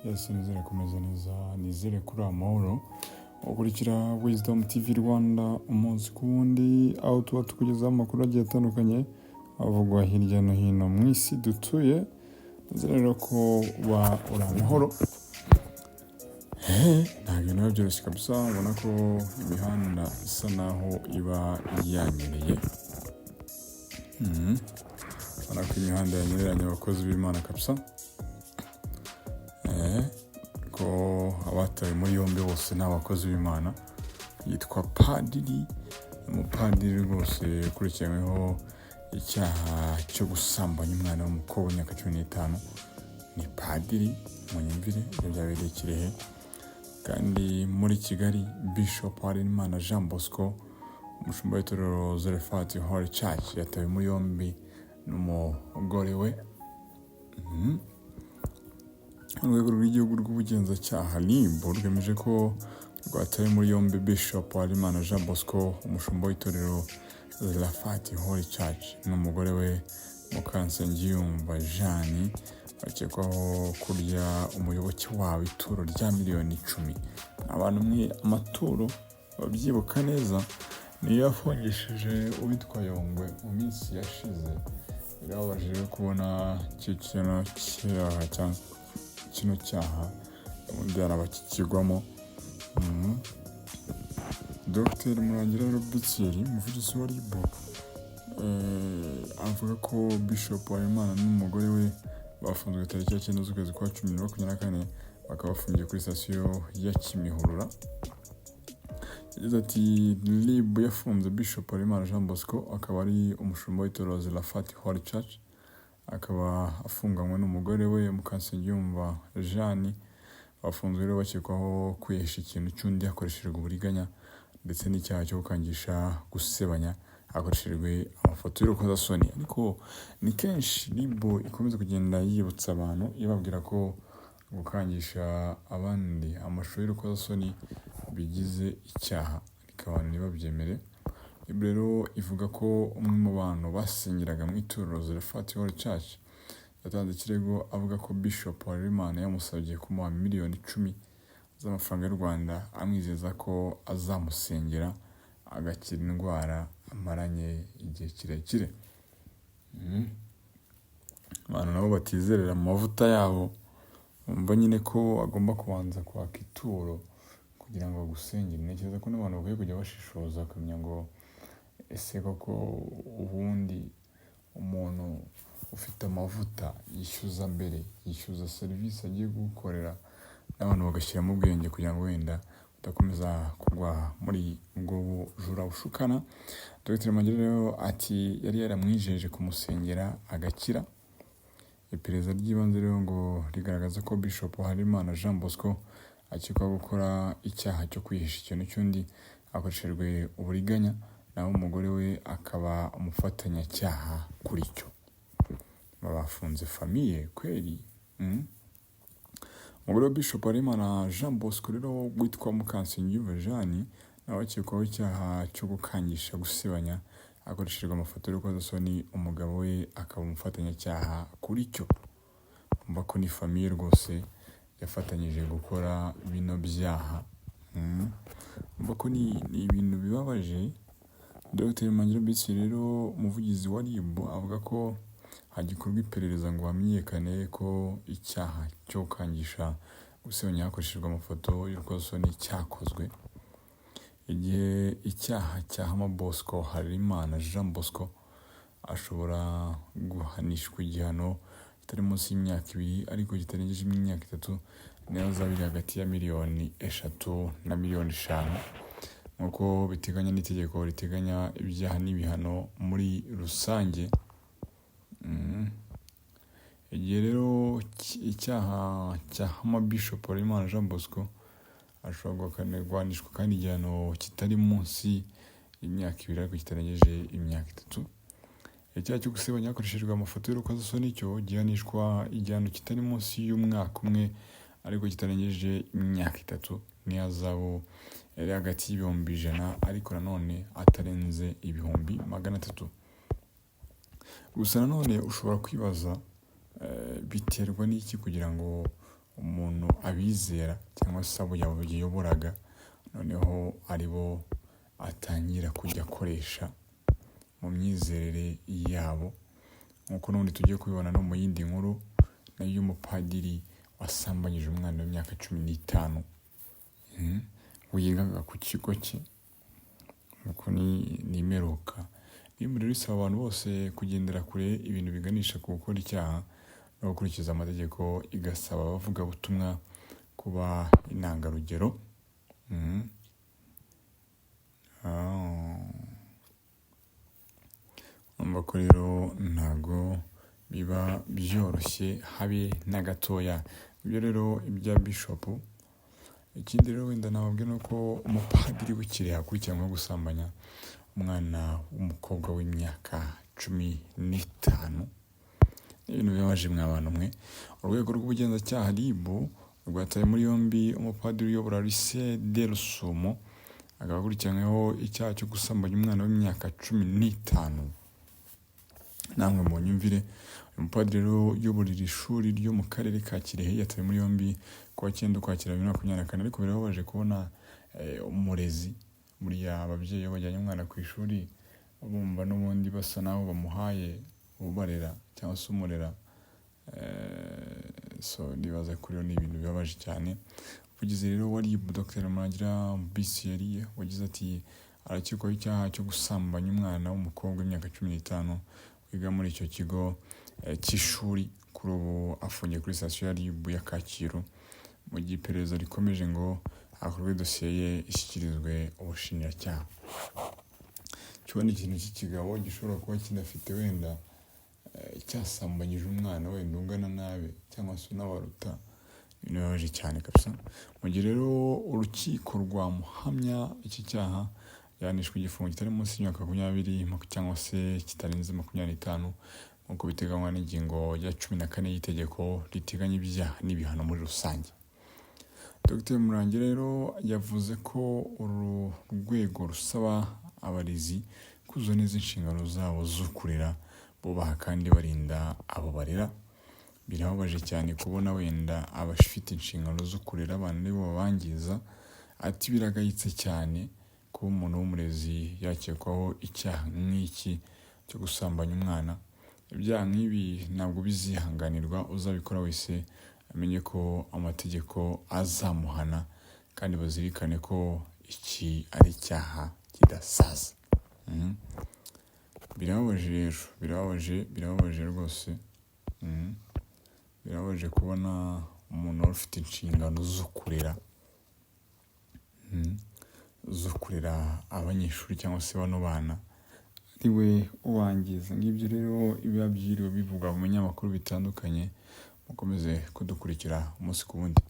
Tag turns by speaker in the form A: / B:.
A: Yes, nizere kumeze neza, nizere kuri amahoro. Ukurikira Wisdom TV Rwanda umunsi ku wundi, aho tuba tukugezaho amakuru agiye atandukanye avugwa hirya no hino mu isi dutuye. Nizere rero ko uba uri amahoro. Ntabwo ibintu biba byoroshye kabisa, ubona ko imihanda isa naho iba yanyereye. Ubona ko imihanda yanyereranye abakozi b'Imana kabisa. Ko abatawe muri yombi bose ni abakozi b'Imana. Yitwa Padiri, umupadiri rwose ukurikiranyweho icyaha cyo gusambanya umwana w'umukobwa w'imyaka 15. Ni padiri, munyumvire, ibyo byabereye Kirehe. Kandi muri Kigali, Bishop Harerimana Jean Bosco, umushumba w'itorero Zerefati Holy Church, yatawe muri yombi n'umugore we. Urwego rw'Igihugu rw'Ubugenzacyaha, RIB, rwemeje ko rwataye muri yombi Bishop Harerimana Jean Bosco, umushumba w'itorero Zerefati Holy Church, n'umugore we Mukansengiyumva Jeanne, bakekwaho kurya umuyoboke wabo ituro rya miliyoni 10. Abantu mwe, amaturo babyibuka neza, niyo yafungishije uwitwa Yongwe mu minsi yashize. Birababaje rero kubona iki kintu cyaha cyangwa kino cyaha ubundi hari abakikigwamo. Dr Murangira Robert Thierry, umuvugizi wa RIB, avuga ko Bishop Harerimana n'umugore we bafunzwe tariki ya 9 z'ukwezi kwa 10 2024, bakaba bafungiye kuri sitasiyo ya Kimihurura. Yagize ati: "RIB yafunze Bishop Harerimana Jean Bosco, akaba ari umushumba w'itorero Zerafati Holy Church, akaba afunganywe n'umugore we Mukansengiyumva Jeanne. Bafunzwe rero bakekwaho kwihesha ikintu cy'undi hakoreshejwe uburiganya, ndetse n'icyaha cyo gukangisha gusebanya hakoreshejwe amafoto y'urukozasoni." Ariko ni kenshi RIB ikomeza kugenda yibutsa abantu, ibabwira ko gukangisha abandi amashusho y'urukozasoni bigize icyaha, ariko abantu ntibabyemere. RIB rero ivuga ko umwe mu bantu basengeraga mu itorero Zerefati Holy Church yatanze ikirego avuga ko Bishop Harerimana yamusabye kumuha miliyoni 10 z'amafaranga y'u Rwanda, amwizeza ko azamusengera agakira indwara amaranye igihe kirekire. Abantu nabo batizerera mu mavuta yabo, bumva nyine ko agomba kubanza kwaka ituro kugira ngo agusengere. Ntekereza ko n'abantu bakwiye kujya bashishoza, bakamenya ngo ese koko ubundi umuntu ufite amavuta yishyuza mbere, yishyuza serivisi agiye gukorera? N'abantu bagashyiramo ubwenge kugira ngo wenda udakomeza kugwa muri ubwo bujura bushukana. Dr Murangira rero ati yari yaramwijeje kumusengera agakira. Iperereza ry'ibanze rero ngo rigaragaza ko Bishop Harerimana Jean Bosco akekwaho gukora icyaha cyo kwihisha ikintu cy'undi hakoreshejwe uburiganya, naho umugore we akaba umufatanyacyaha kuri cyo. Bafunze famille kweri. Umugore wa Bishop Harerimana Jean Bosco rero witwa Mukansengiyumva Jeanne nawe akekwaho icyaha cyo gukangisha gusebanya hakoreshejwe amafoto y'urukozasoni, umugabo we akaba umufatanyacyaha kuri cyo. Umva ko ni famille rwose yafatanyije gukora bino byaha. Umva ko ni ibintu bibabaje. Dr Murangira B. rero, umuvugizi wa RIB, avuga ko hagikorwa iperereza ngo hamenyekane ko icyaha cyo gukangisha gusebanya hakoreshejwe amafoto y'urukozasoni cyakozwe. Igihe icyaha cyahama Bosco Harerimana Jean Bosco, ashobora guhanishwa igihano kitari munsi y'imyaka 2 ariko kitarengeje imyaka 3, niyo azaba iri hagati ya miliyoni 3 na miliyoni 5, nk'uko biteganya n'itegeko riteganya ibyaha n'ibihano muri rusange. Igihe rero icyaha cyahama Bishop Harerimana Jean Bosco, ashobora guhanishwa kandi igihano kitari munsi y'imyaka 2 ariko kitarengeje imyaka 3. Icyaha cyo gusebanya hakoreshejwe amafoto y'urukozasoni cyo gihanishwa igihano kitari munsi y'umwaka umwe ariko kitarengeje imyaka 3, n'ihazabu yari hagati y'ibihumbi 100 ariko nanone atarenze ibihumbi 300. Gusa nanone ushobora kwibaza, biterwa n'iki kugira ngo umuntu Abizera cyangwa se abo yayoboraga noneho ari bo atangira kujya akoresha mu myizerere yabo, nk'uko n'ubundi tugiye kubibona no mu yindi nkuru nayo y'umupadiri wasambanyije umwana w'imyaka 15 wigaga ku kigo cye. Nuko ni imperuka. Niba rero isaba abantu bose kugendera kure ibintu biganisha ku gukora icyaha no gukurikiza amategeko, igasaba abavugabutumwa kuba intangarugero. Urumva ko rero ntago biba byoroshye habe na gatoya. Ibyo rero ibya Bishop. Ikindi rero wenda nababwira ni uko umupadiri w'i Kirehe akurikiranyweho gusambanya umwana w'umukobwa w'imyaka 15. Ibintu bibabaje mwa bantu mwe. Urwego rw'ubugenzacyaha RIB rwataye muri yombi umupadiri uyobora Lycée de Rusumo, akaba akurikiranyweho icyaha cyo gusambanya umwana w'imyaka 15. Namwe mu nyumvire, uyu mupadiri rero uyobora iri shuri ryo mu karere ka Kirehe yatawe muri yombi ku wa 9 Ukwakira 2024. Ariko birababaje kubona umurezi, buriya ababyeyi iyo bajyanye umwana ku ishuri bumva n'ubundi basa naho bamuhaye ubarera cyangwa se umurera. So nibaza ko rero ni ibintu bibabaje cyane. Umuvugizi rero wa RIB, Dr Murangira Bisieri, wagize ati: "Arakekwaho icyaha cyo gusambanya umwana w'umukobwa w'imyaka 15 wiga muri icyo kigo cy'ishuri. Kuri ubu afungiye kuri sitasiyo ya RIB ya Kacyiru mu gihe iperereza rikomeje ngo hakorwe dosiye ye ishyikirizwe ubushinjacyaha." Kibona ikintu cy'ikigabo gishobora kuba kinafite wenda cyasambanyije umwana wenda ungana nabe cyangwa se unabaruta, ibintu bibabaje cyane kabisa. Mu gihe rero urukiko rwamuhamya iki cyaha, yahanishwa igifungo kitari munsi y'imyaka 20 cyangwa se kitarenze 25, nk'uko biteganywa n'ingingo ya 14 y'itegeko riteganya ibyaha n'ibihano muri rusange. Dr Murangira rero yavuze ko uru rwego rusaba abarezi kuzuza neza inshingano zabo zo kurera, bubaha kandi barinda abo barera. Birababaje cyane kubona wenda abafite inshingano zo kurera abana aribo babangiza. Ati: "Biragayitse cyane kuba umuntu w'umurezi yakekwaho icyaha nk'iki cyo gusambanya umwana. Ibyaha nk'ibi ntabwo bizihanganirwa, uzabikora wese amenye ko amategeko azamuhana, kandi bazirikane ko iki ari icyaha kidasaza." Birababaje rero, birababaje, birababaje rwose. Birababaje kubona umuntu wari ufite inshingano zo kurera abanyeshuri cyangwa se bano bana ari we ubangiza. Ngibyo rero biba byiriwe bivugwa mu binyamakuru bitandukanye. Mukomeze kudukurikira umunsi ku wundi.